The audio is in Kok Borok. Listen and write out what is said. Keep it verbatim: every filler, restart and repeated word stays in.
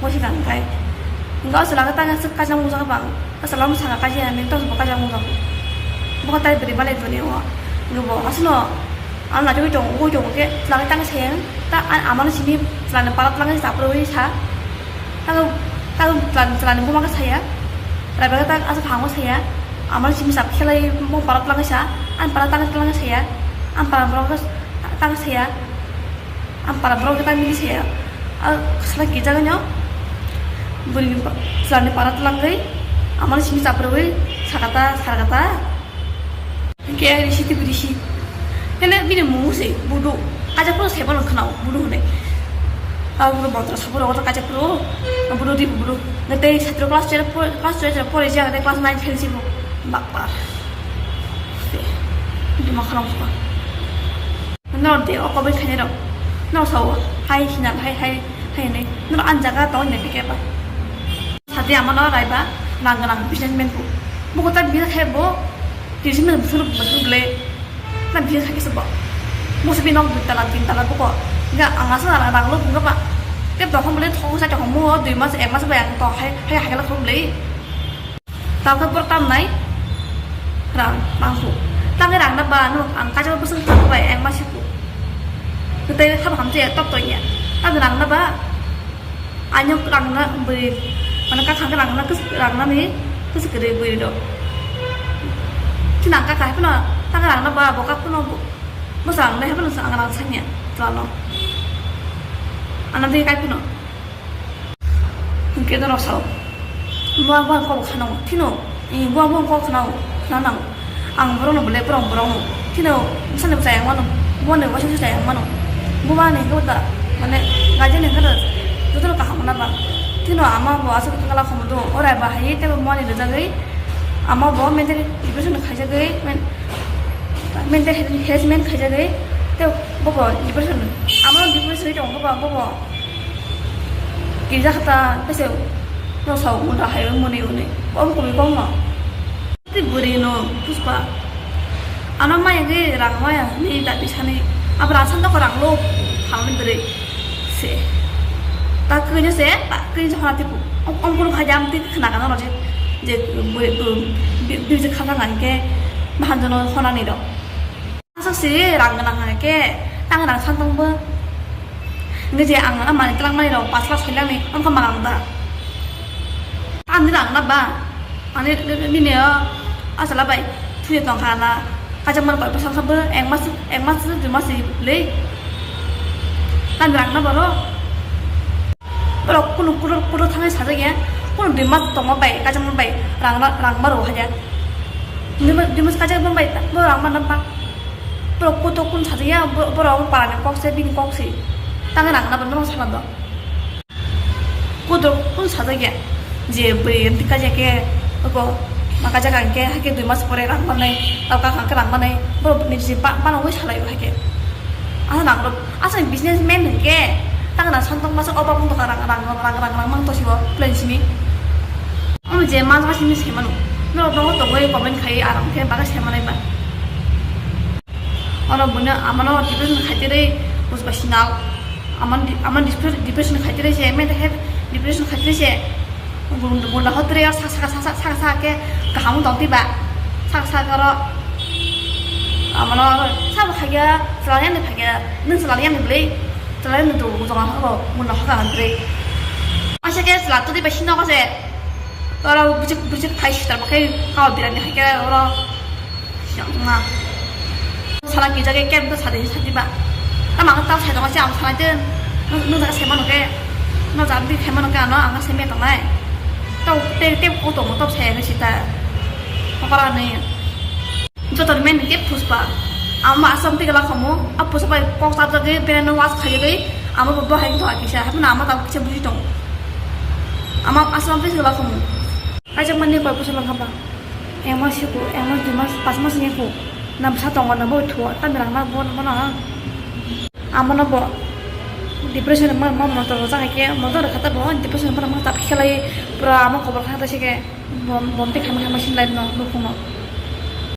Bo se tang khai. Hingke o chwla khe tang aswk kajak mujak bang. O chwla mung saka kaji ani tong bo kajak mujak. Bo tai bwrwi balai toni o. Hingke bo aswkno ano na jagwi tongo, ugwi tongo khe chwla khe tang sayang. Ta a-, amano simi chwlani para twlang khe chapro wi sa. Tang, tang chwlani, chwlani buma khe saya. Raiba khe tang aswk phango saya. Amano simi chap khelai bo para twlang khe sa. Ani para tang twlang khe saya. Ani para borok khe tang saya. Ang para borok khe tang bini saya. A sala kijaganyo. Bwrwi ni pa-, chwlani para twlangwi. Amani simi chaprwi sakata, sarakata. Khe risi twi risi. Kene bini mung se budu. Kaja pro se bono khna budu hone. A budu bontra sabu rogo kaja pro. Budu di budu. Nge tei satro class twelve por-, class twelve pore ja, class nine fail si bo. Bakpa. Di ma khna. Nor de o kobai khainai rok. Nor sao hai hinal hai, hai, hai hinai. Nor an jaga tong hinai pike ba. Sadi amano raiba nang nang businessman bu. Bu kota bisa khai bo. Tisi men suru bu le. Na bisa khai se bo. Musi bi nok dui tala tin tala bu ko. Ga anga sa rang lo bu ba. Te dokhon bole thong sa thong mo dui mas ek mas ba yang to hai, hai hai la khum le. Tamo khe borok tamnai rang mangkuk. Tamo rang na ba no ang kaisa bwswk tamo bai ang ma siku. Tei habo hamjaya tok tong ya. Tamo rang na ba ano rang na bwrwi mane kakha khe rang na kwswk rang na ni kwswk kwrwi bwrwi rok. Chini ang kakha hai phano tamo rang na ba bo kak phano bwswk rang nai hai phano ang rang sanya twlano. Ano tei kai phano. Hingke norok sao, buang buang kok khana, thino, i buang buang kok khana, khana nang. Ang borok no bole borok borok no, thino, sani bwsa yang mano, buang ni waisa bwsa yang mano, buang ni kota, mane, gajen ni kota, joto no kaham na ba, thino ama bo aswk kala khomo do, orai ba hai, tebo buang ni rwjagwi, ama bo mental depression khaijagwi, men-, mental harassment khaijagwi, tebo bo depression, ama depression tongo ba, bo bo. Girja kha ta, tei se, no sao munda hai muni uni. Kom kumi kom no. Tei bwrwi no, Puspa. Ano maya ge rang maya, ni da bisani. Abo rang san doko rang lo, phalni bwrwi. Se. Ta kanya se, ta kanya se hona tipu. Om, om kunu khaja am ti khna kana no je. Je, bwrwi, bwrwi, bwrwi je khana ngai ke, bahan jono hona ni do. Aswk si rang gwnang hai khe, tang rang san tong bo. Hingke je ang ano manwi twlang mani rok pash lakh soi lakh ni, wngkha mangang da. Ani rang na ba? Ani nini o, a chwla bai thwi tong kha na, kaisa man koi bwsang kha bo, ek mas, ek mas, dui mas si le. Tang rang na ba ro? Borok kunu kuro, kuro thangwi sajak ya, kunu dui mas tongma bai, kachangma bai, rang, rang ma rw haja. Dui mas, dui mas kachangma bai, borok rang ma nang ba. Borok kuto kun sajak ya, bo-, borok parani kok se, bini kok se. Tangwi rang na ba, norok sana do. Kuto kun sajak ya, je bwrwi kaja ke, ko, ma kaja kang ke, hake dui mas pore rang ma nai, tau ka kang ke rang ma nai, borok ni je ba, ba nangwi salai hake. Ano nang rok. Asal businessman hingke, tang na santong masa obak wng tongkha rang, rang, rang, rang, rang mang tosibo plan simi. Omo je ma jaga simi se mano. Norok nogo tongwi comment khai aram khe baga se manai ba. Ono buno amano depression khai tere bus ba sinal. Aman di-, aman depression, depression khai tere se, mental health depression khai tere se. Bunda hotre saka saka saka saka ke kaham tong tiba. Saka saka ro. Amano sabo khaya, selai yang khaya, nung selai yang beli, selai nung tu jong ho, mun ho ka andre. Asa ke selai tu tiba sino ka se. Oro bujuk bujuk khai sitar ba khai kau birani hai ke oro. Yang ma. Sala ki jage kem to sade sadi ba. Ama ang tau sai tong si ang sala de. Nung jaga se mano ke. No jaga di se mano ke ano ang se me tong nai. Tau te te ko to mo to se ne sita. Apa ne. Joto men ke Puspa. Ama asam te gala khomo. A Puspa bai kok ta jage bere no was khai jage. Ama bo hai to akisa. Hapna ama ta kisa buji tong. Ama asam te gala khomo. Aja mani koi Puspa lang khamba. Ek mas siku, ek mas, dui mas, pas mas ni ku. Na bwsa tongo na bo thuo, ta mirang na bo, bo na. Amo no bo depression ma, ma motor rok jaka khe, motor rok kha ta bo depression ma, ma ta khelai pura amo kobor kha ta se khe bom, bom te khamai khamai sin lai no nukhung no.